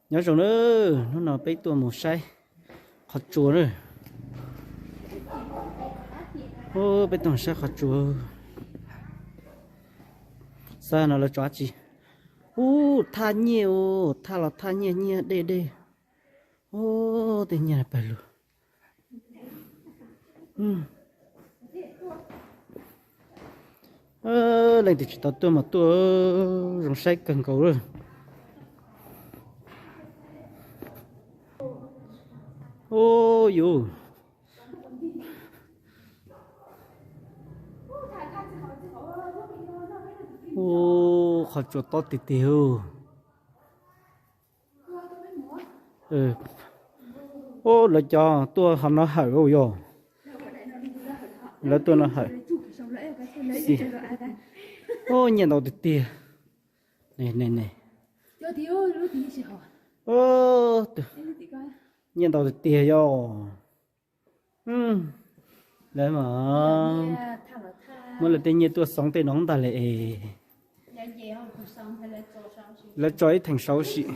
Nyob zoo na, hnub no peb tuaj mus saib qhov tsua na. Peb tuaj mus saib qhov tsua. Xav no lawv tso dab tsi? Ub, thaj nyiaj, thaj los thaj nyiaj, nyiaj dej dej. Ub, tej nyiaj pawg lug. Leej twg tsis tau tuaj mas tuaj, zoo saib kawg nkaus lawm. Ub, yus. Ub, qhov tsua tob tiag tiag. Ub, lawv cov tuaj hov no hawm yog. Lawv tuaj no hawm. Ub, nyiaj ntau tiag tiag. Nyiaj ntau tiag tiag yog. Lawv mas muab lawv tej nyiaj tuaj xoob tej no ntag li es. Lawv tso ib theem saud sim.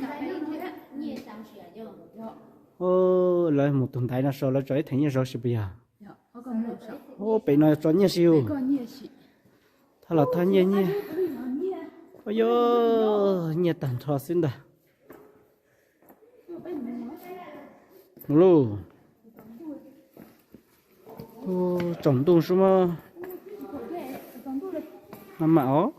Lawv mus tus ntaiv no saud lawv tso ib theem nyiaj saud sim puas yog? Pem no tso nyiaj sim. Thaj los thaj nyiaj nyiaj. Ua yog nyiaj tag nrho xwb ntag. Lauj, tsaus ntuj sub mab, maj mam os.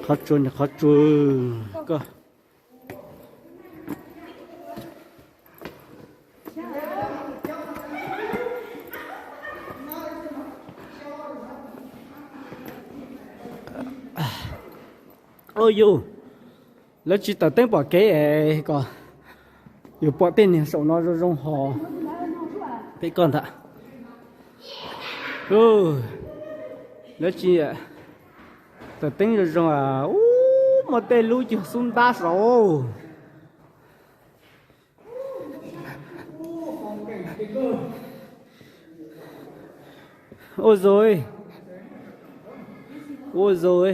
Qhov tsua, qhov tsua koj. Ua yus, lawv tsis tawm teeb pom kev es kom yus pom tej niag saum no zoo zoo hos peb koj ntag. Lawv tsis tawm teeb zoo zoo, ub, muaj tej lub cuag xub ntab saud. Ua zoo, ua zoo,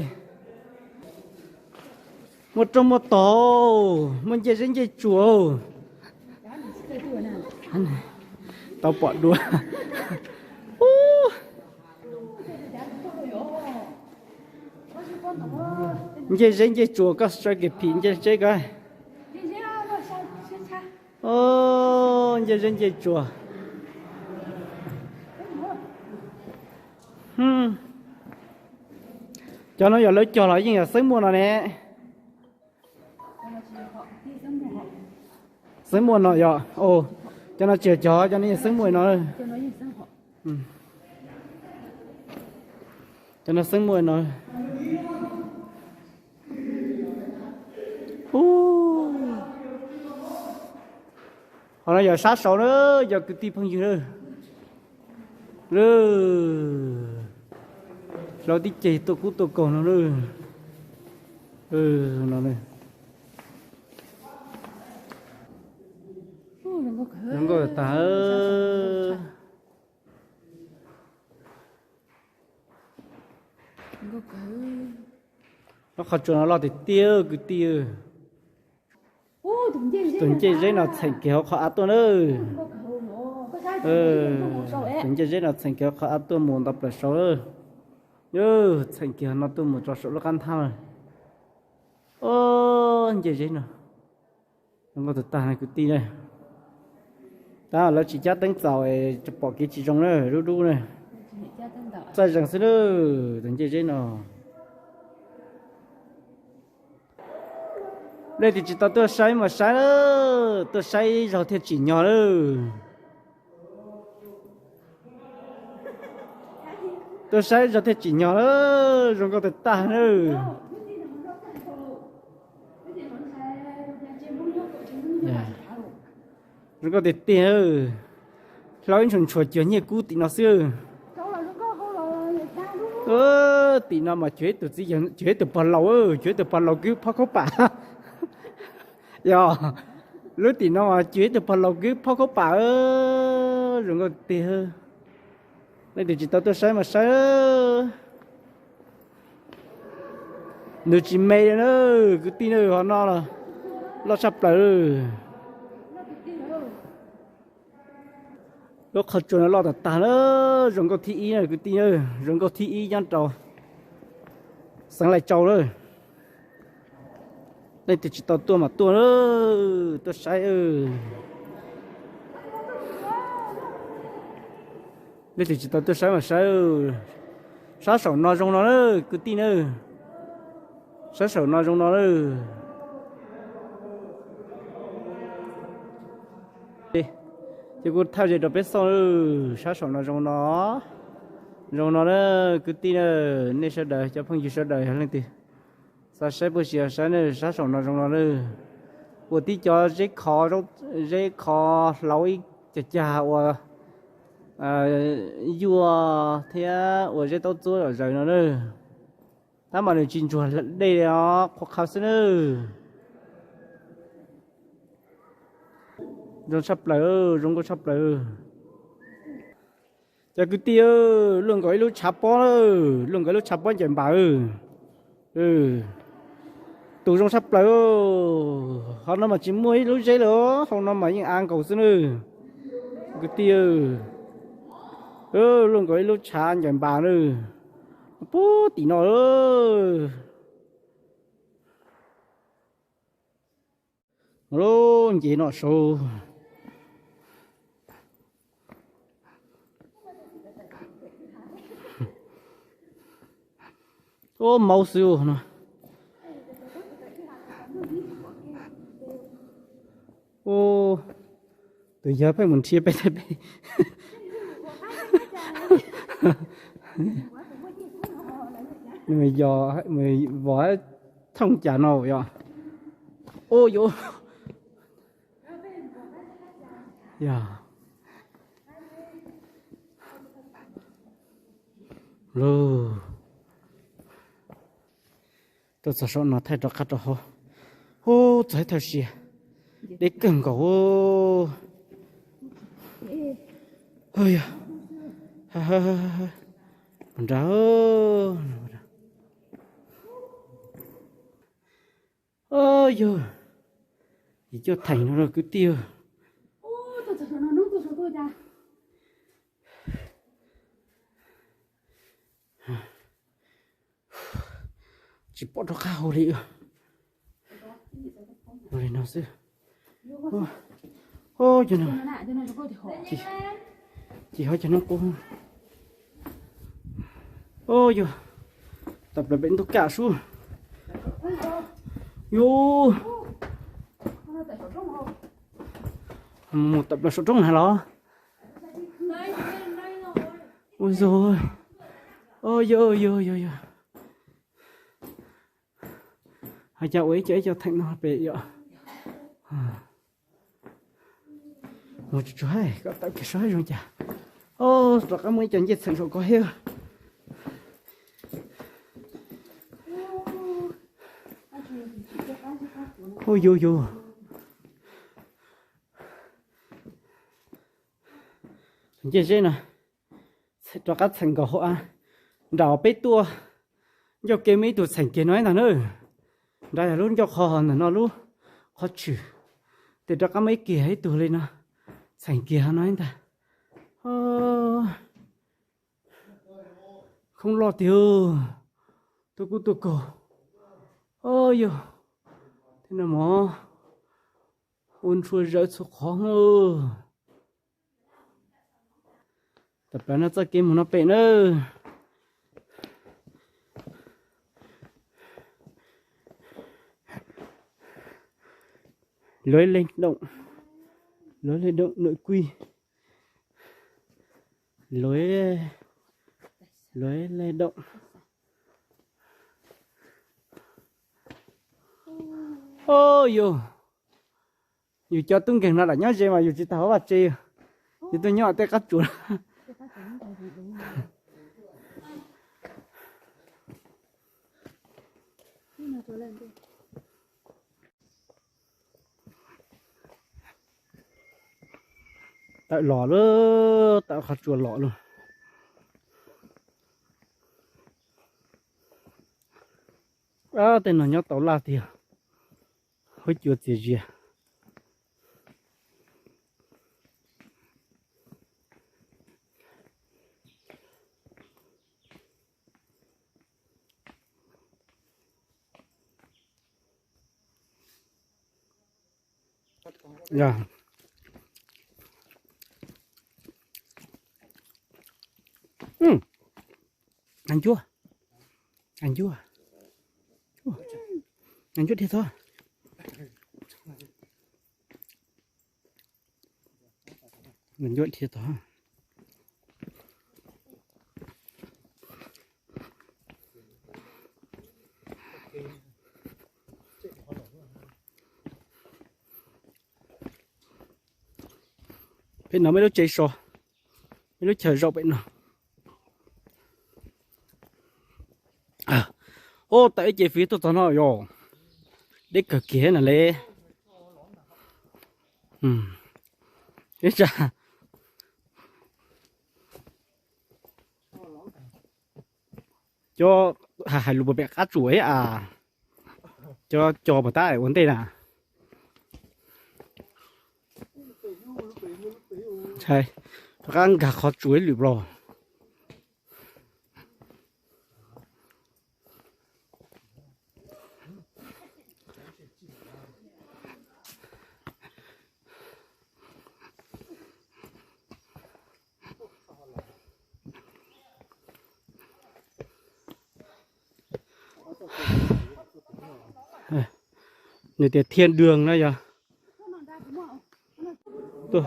muaj rooj muaj tog, muaj ncej zeb ncej tsuas. Tau pom dua. Ncej zeb ncej tsuas, koj saib kev phim ncej zeb koj. Ncej zeb ncej tsuas. Cov no yog lawv cog los yeej yog xeeb muaj no ne? Xeeb muaj no yog, cov no tsis yog cog, cov no yeej xeeb muaj no. Cov no xeeb muaj no. Qhov no yog sab saud na, yog kwv tij phooj ywg na. Hlauv tib ceg tuaj kub tuaj kaug no na. No, zoo nkauj tag. Lub qhov tsua no loj tiag tiag kwv tij. Tus ncej zeb no txheem kiag hauv qhov av tuaj na. Tus ncej zeb no txheem kiag hauv qhov av tuaj mus ntau plaws saud. Txheem kiag no tuaj mus rau saum lub qab nthab. Ncej zeb no zoo nkauj tag tag kwv tij na. Tab lawv tsis cab teeb txaus, pom kev tsis zoo na, dub dub na. Txaij zees xwb na, tus ncej zeb no. Leej twg tsis tau tuaj saib mas saib, tuaj saib ib zaug thiaj tsim nyog lawm. Tuaj saib ib zaug thiaj tsim nyog lawm, zoo nkauj tag tag na. Zoo nkauj tiag tiag, hlauv ib ntshua ntshua cuag nyiaj kub tim no xwb. Tim no mas cuag ib tug txiv yawg, cuag ib tug pog laus, cuag ib tug pog laus kwv phob khaub pam. Yog, lub tim no mas cua ib tug pog laus kwv phob khaub pam, zoo nkauj tiag. Leej twg tsis tau tuaj saib mas saib. Nws tsis me li na, kwv tij na, hov no loj tshaj plaws. Lub qhov tsua no loj tag tag na, zoo nkauj thib ib na kwv tij na, zoo nkauj thib ib nyob rau xeev Laij Tsau lawm. Leej twg tsis tau tuaj mas tuaj, tuaj saib. Leej twg tsis tau tuaj saib mas saib. Sab saum no zoo no na kwv tij na, sab saum no zoo no na. Ces kuv thaj ze rau peb xauj, sab saum no zoo no, zoo no na kwv tij na, nej sawv daws cov phooj ywg sawv daws yog leej twg xav saib puas tsis yog saib na, sab saum no zoo no na. Ua tib co zeb khov, zeb khov hlauv ib cag cag ua yuaj thiab ua zeb taub txuab zom zaws no na. Tab mas nws tsis ntsuag dej li os, qhuav qhawv xwb na. Zoo tshaj plaws, zoo nkauj tshaj plaws. Cov kwv tij, luaj nkaus ib lub tshav pob, luaj nkaus ib lub tshav pob ncaws npas. Tus zoo tshaj plaws. Hauv no mas tsis muaj ib lub zeb li, hauv no mas yeej av nkaus xwb na. Kwv tij, luaj nkaus ib lub tshav ncaws npas na. Puag tim no. Lub nce no saud. Ub, maub xwb no. Ub, tus yawg pheej mus nrhiav peb thiab peb. Nws yog vov thooj cas no yom. Ub, yuav yog lug. Tuaj txog saum no thaij rov qab rau hauv. Ub, txog ib thaj sia deb kawg nkaus. Yog, nrad. Yog, yim cuaj theem no kwv tij. Tsis pom rov qab hauv li. Ua li no xwb. Ces ho cov no qub. Yog, tawm plaws pem ntuj kam sub. Yog, mus tawm plaws saum roob na los. Ua zog. Yog, yog, yog, yog. Hais cas ua ib co ib co theem no pem yom. Mus tsuag tsuag kom tawm kiag saib zoo cas. Rov qab muaj ib co ncej txheem saum ko thiab. Hu yus yus. Ncej zeb no rov qab txheem nkaus hauv av. Nram peb tuaj ncauj ke muaj ib tug txheem kiag no ib ntag na. Nrad yog lub ncauj qhov, ntawm no lub qhov tshwm. Tes rov qab muaj ib kiag ib tug li no txheem kiag no ib ntag. Khoob loj tiag, tuaj kub tuaj kaug. Yog, tej no mov ua ntshua zawv txhua qhov. Tam plaws no txoj kev mus no pem na. Luav leej doom, luav leej doom nội quy, luav, luav leej doom. Yus, yus cov tub nkeeg no lam nyob ze mas yus tsis tau hauv vaj tse, yus tuaj nyob tej qab tsuas. Los lawm, tawm qhov tsua los lawm. Tej no nyob tau laj tiag, huab cua txias zias. Ntsuab, ntsuab, ntsuab dhia tod, ntsuab dhia tod. Pem no muaj lub tsev so, muaj lub chaw zaum pem no. Ub, tawm ib ce fiv tuaj txog no yog deb kawg kiag no le. Ib tsam cov hais lus puas pem qab tsuas a, cov cos puas tab ua ntej na. Ntshai rov qab nkag qhov tsuas ib lwm los. Nws tias thiaj đường no yog. Lub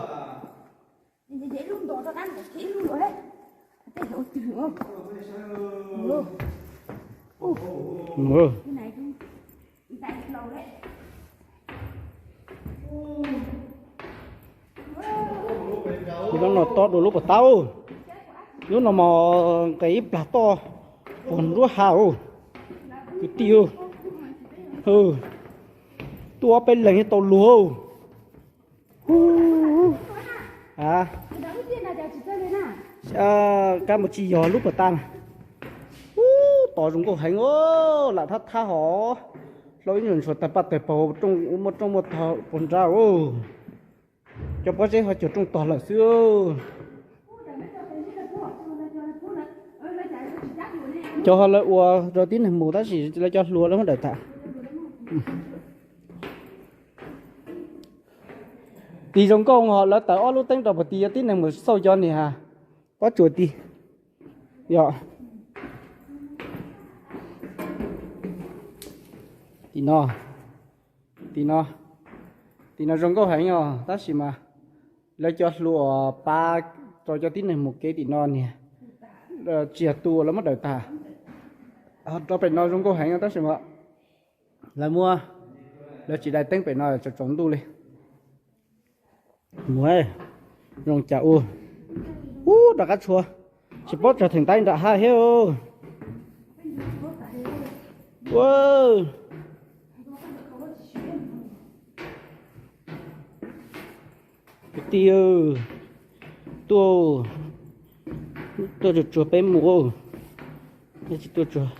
no tob dua lub puas tab. Lub no mos nqes ib plag toj puag nruab hav. Kwv tij, tuaj ob peb leeg tau luag. Kab mus tsis yog lub puas tab na. Ub, tod zoo nkauj heev os, lam thab thab hos. Hlau ib nyuag ntshua tawg paj tawg paug, muaj rooj muaj tog puag nrad. Cov pob zeb ho cuag rooj tog lawm xwb. Cov ho lawv ua rau tib neeg mus tab sis lawv cov hluas lawv muab daws tas. Tig zoo nkauj ho lawv taws ob lub teeb rau puag tid, yog tib neeg mus xauj cov niag pob tsuas tid. Yog tim no, tim no, tim no zoo nkauj heev os, tab sis mas lawv cov hluas pab rau cov tib neeg mus kev tim no niag tsis yog tu lawv muab daws tas. Rau pem no zoo nkauj heev tab sis mas lawv muab, lawv tsis dai teeb pem no tsaus tsaus ntuj li. Mus, zoo cas ua. Ub, rov qab tshuav, tsis paub tshuav theem tab nram hav thiab. Kwv tij, tuaj, tuaj tsuag tsuag peb mus, tsis tuaj tsuag.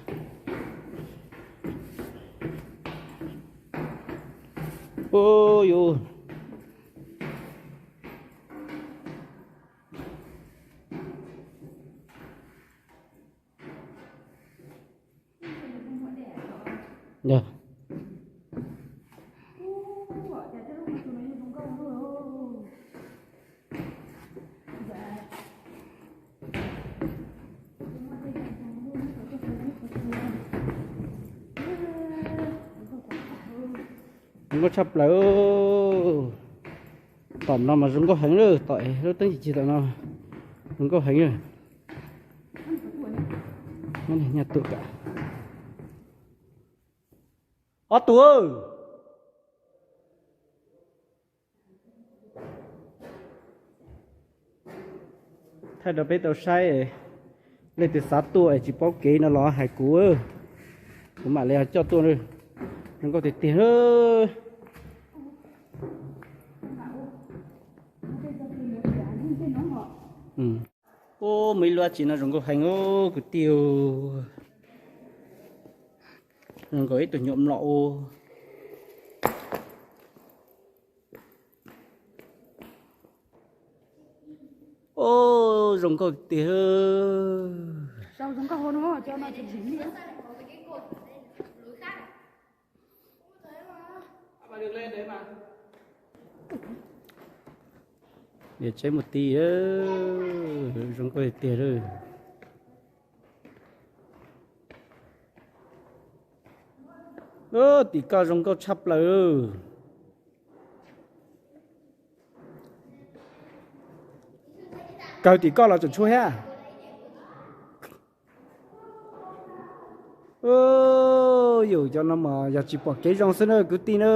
Ub, yus Zoo nkauj tshaj plaws. Tom no mas zoo nkauj heev lawm, tom lub teeb ci ci tom no zoo nkauj heev. Ob tug, thaij rau peb tau saib, leej twg xav tuaj es tsis paub kev no los hais kuv, kuv mam li coj tuaj. Zoo nkauj tiag tiag. Muaj ib lub dab tsi no zoo nkauj heev kwv tij. Zoo nkaus ib tug nyuam mlom u. Zoo nkauj tiag. Niam tsev mus ti, zoo nkauj tiag. Tim koj zoo nkauj tshaj plaws. Kawg tim koj los tseem tshuav thiab. Yus cov no mas yog tsis pom kev zoo xwb na kwv tij na.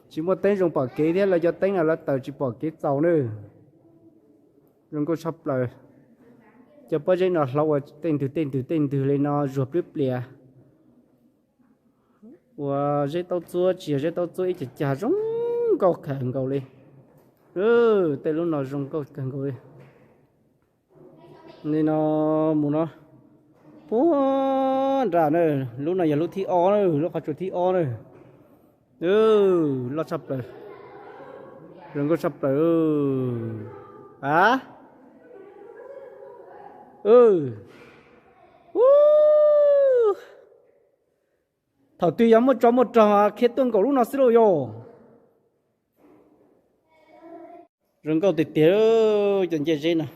Tsis muaj teeb zoo pom kev thiab, lawv cov teeb no lawv taws tsis pom kev txaus na. Zoo nkauj tshaj plaws. Cov pob zeb no hlauv ua tej ntug tej ntug tej ntug li no zuag pliab plias. Ua zeb taub txuab tsis yog zeb taub txuab ib cag cag zoo nkauj kawg nkaus li. Tej lub no zoo nkauj kawg nkaus li. Li no mus no puag nram na, lub no yog lub thib ob na, lub qhov tsua thib ob na. Loj tshaj plaws, zoo nkauj tshaj plaws. A, thaum twg yog muaj tsov muaj rog khiav tuaj nkaum lub no xwb lauj yog. Zoo nkauj tiag tiag cov ncej zeb no.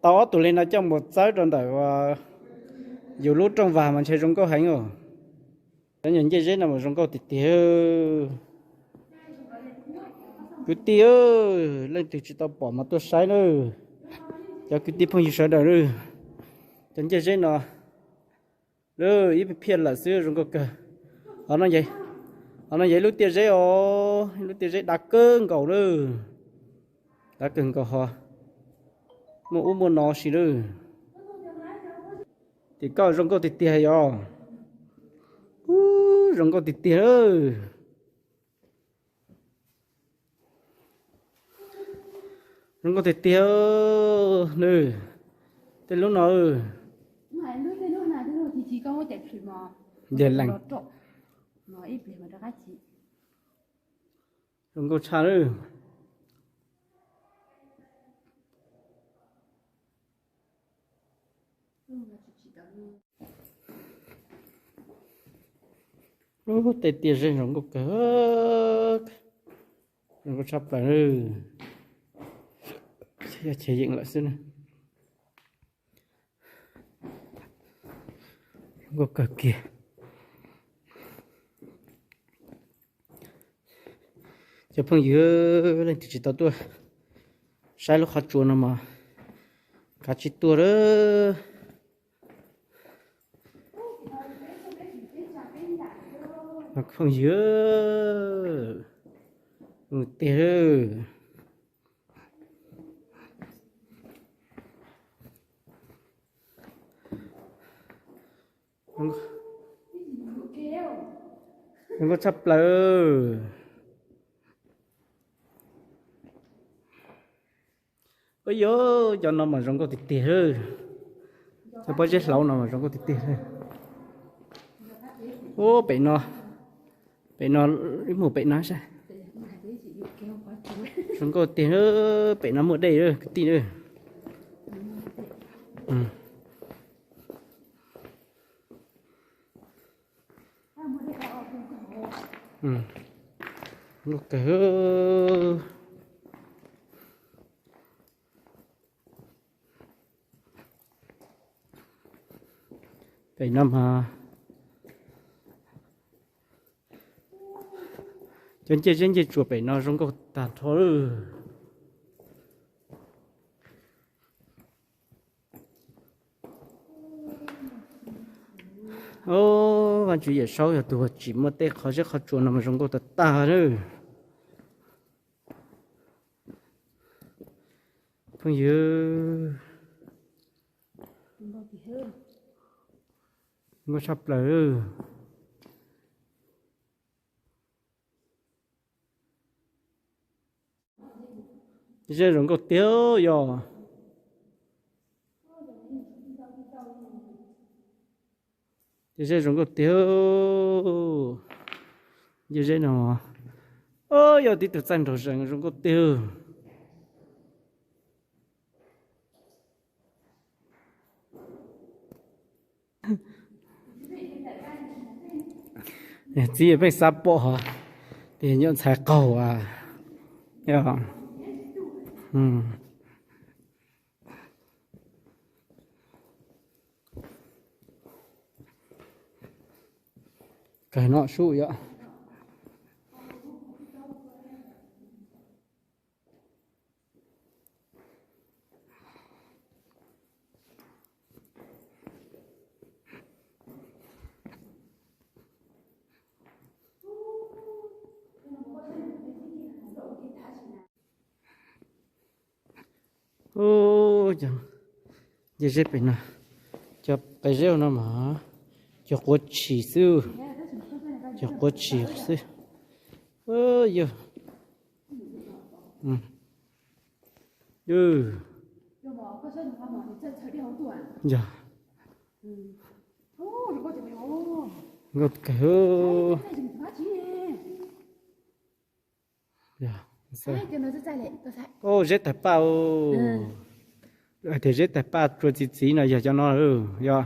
Tau ob tug li no coj mus txawb rau ntawm yus lub rooj vag mas ntshe zoo nkauj heev os. Cov nyuag ncej zeb no mas zoo nkauj tiag tiag. Kwv tij, leej twg tsis tau pom mas tuaj saib na. Cov kwv tij phooj ywg sawv daws, cov ncej zeb no ib phiaj lawm xwb zoo nkauj kawg. Qhov no yog ib lub tiaj zeb os, ib lub tiaj zeb dav kawg nkaus lawm. Dav kawg nkaus ho muaj ub muaj no si lawm. Tim koj zoo nkauj tiag tiag yog. Zoo nkauj tiag tiag. Zoo nkauj tiag tiag. Nws, tej lub no, ntiag lees. Zoo nkauj tshaj lawm. Ub, tej tiaj zeb zoo nkauj kawg, zoo nkauj tshaj plaws. Yog chaw yeem lawm xwb na. Zoo nkauj kawg kiag. Cov phooj ywg, leej twg tsis tau tuaj saib lub qhov tsua no mas kav tsij tuaj lawm. Phooj ywg, mus tiag lawm. Zoo nkauj tshaj plaws. Ub, yog cov no mas zoo nkauj tiag tiag. Cov pob zeb hlauv no mas zoo nkauj tiag tiag. Ub, pem no, pem no, ib mus pem no saib. Zoo nkauj tiag, pem no muaj dej kwv tij. Nkauj kawg. Pem no mas cov ncej zeb ncej tsuas pem no zoo nkauj tag nrho lawm. Vaj Tswv Yawm Saub yog tus uas tsim muaj tej qhov zeb qhov tsua no mas zoo nkauj tag tag lawm. Phooj ywg, zoo nkauj tshaj plaws. Zej zoo nkauj tiag yog. Ces zej zoo nkauj tiag. Ces zej no, o, yog tib tug txaij nraug zees zoo nkauj tiag. Txiv pheej xav pom hos, tias nyuam ntxhais qaug as. Kawg no sub yom. Ces zeb pem no, cov qe zeb no mas cov quav tshis xwb, cov quav tshis xwb. Yog, yog, nkauj kawg. Zeb tawg paj, hais tias zeb tawg paj tsuas txi txiv no yog cov no, yog,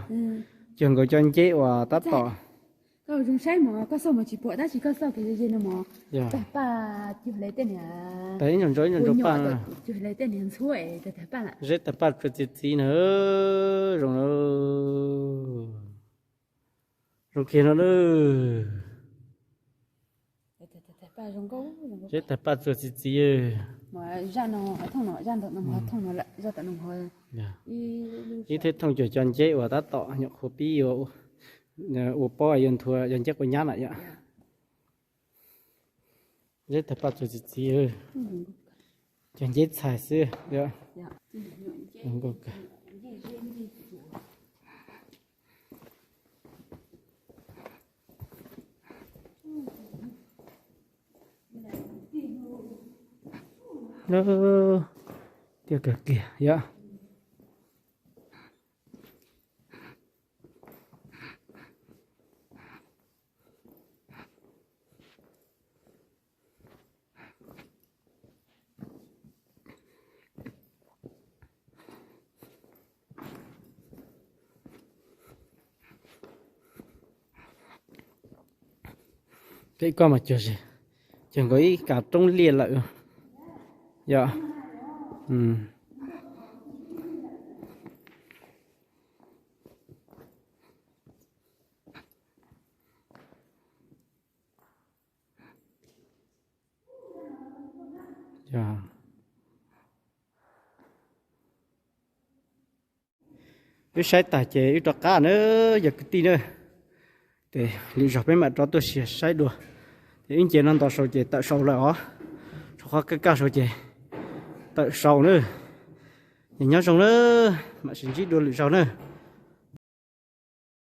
yog nkaus cov nceb uas tab tom. Koj zoo saib mog, koj xauj mas tsis pom tab sis koj xauj kiag ze no mog. Tawg paj cuag li tej niag, ib ntsaus ntsaus ib ntsaus ntsaus paj, cuag li tej niag ntxhuab es tawg paj lawm. Zeb tawg paj tsuas txi txiv na, zoo na. Zoo kiag no na. Zeb tawg paj tsuas txi txiv. Zaj no, zaj ntawm no, zaj tom no, ib thiab thooj cuag cov nceb uas tab tom nyuam qhuav pib ua pob yuav nthuav, yog nceb quav nyab na yom. Zeb tawg paj tsuas txi txiv, cov nceb txhais xwb. Tiaj kawg kiag yom. Peb koj mas cuag, cuag nkaus ib kav roob liaj lawm yom. Wb saib tag ces wb rov qab na, yog kwv tij na. Ces lwm zaug peb mam rov tuaj sia saib dua. Ces wb nce no nto saud ces tawm saud lawm os. Rau qhov kaj kaj saud ces tawm saud na. Ces nyob zoo na, mam sib ntsib dua lwm zaug na.